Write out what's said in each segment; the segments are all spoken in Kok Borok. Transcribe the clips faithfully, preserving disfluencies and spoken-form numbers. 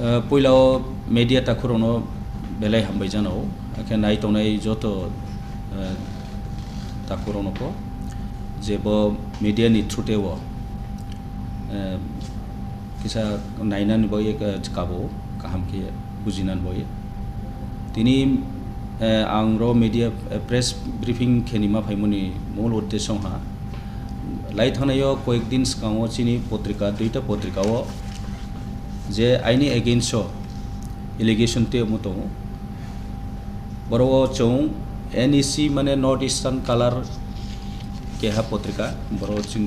Eh, puila o media takhurokno belai hambai jano, akhe nai tongnai joto, eh, takhurokno pho je bo media ni through te o, eh, kisa nainani bagwi, eh, kabo kaham khe bujinani bagwi. Tini, eh, ang ro media, eh, press briefing khe nima phaimani mul uddesho wngkha, lai thangnai o koyek din swkango chini potrika, duita potrika o je aini against o allegation tei omo tongo. Boro o chwng N E C mane North Eastern Colour keha potrika, boro chwng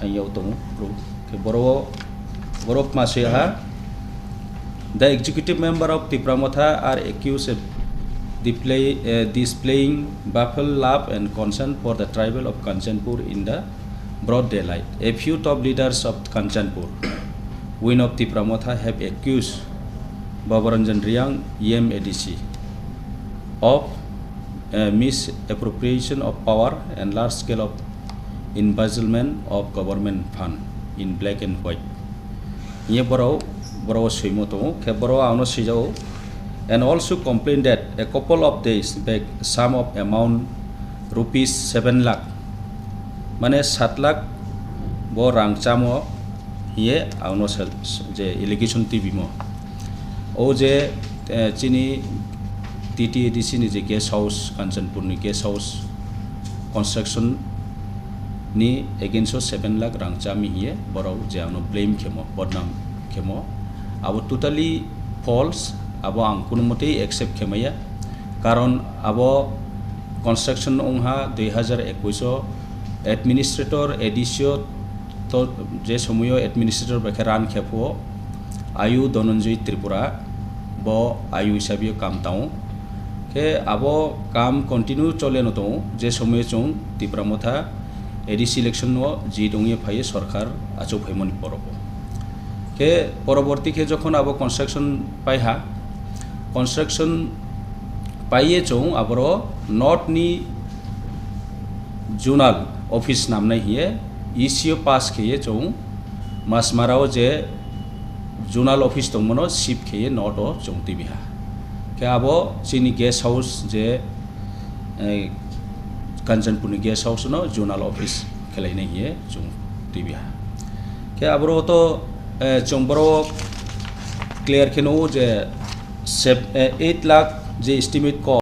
ang yao tongo, bro. Khe boro o, boro ma se ha, "The executive member of Tipra Motha are accused of display, eh, displaying baffled love and concern for the tribal of Kanchanpur in the broad daylight. A few top leaders of Kanchanpur wing of Tipra Motha have accused Babaranjan Reang, E M A D C, of, uh, misappropriation of power and large scale of embezzlement of government fund in black and white." Hiye borok, borok swimo tongo, khe borok ano swijao, "And also complain that a couple of days back, sum of amount rupees seven lakh, mane sat lakh bo rang chamo," hiye ano sel-, je allegation tibimo. O je, eh, chini T T A D C ni je guest house, Kanchanpur ni guest house construction ni against o seven lakh rang chami hiye borok je ano blame khemo, bodnam khemo, abo totally false, abo ang kuno motei accept khemaya. Karon abo construction wngha dui hazar ekwis o administrator, A D C o to je somoyo administrator bai khe run khe phuo Ayu Dhananjay Tripura, bo Ayu hisabe kam tao. Khe abo kam continue chole no tongo, je somoyo chwng Tipra Motha A D C election o jit wngye phaiye sorkar achuk phaimani borok o. Khe poroborti khe jokhon abo construction paiha, construction paiye chwng aboro north ni zonal office namnai hiye E C o pass kheye chwng Masmara o je zonal office tongmano shift kheye north o chwng tibiha. Khe abo chini guest house je, eh, Kanchanpur ni guest house no zonal office khelainai hiye chwng tibiha. Khe aboro to, eh, chwng boro clear khe nugo je sep-, eh, eight lakh je estimate cost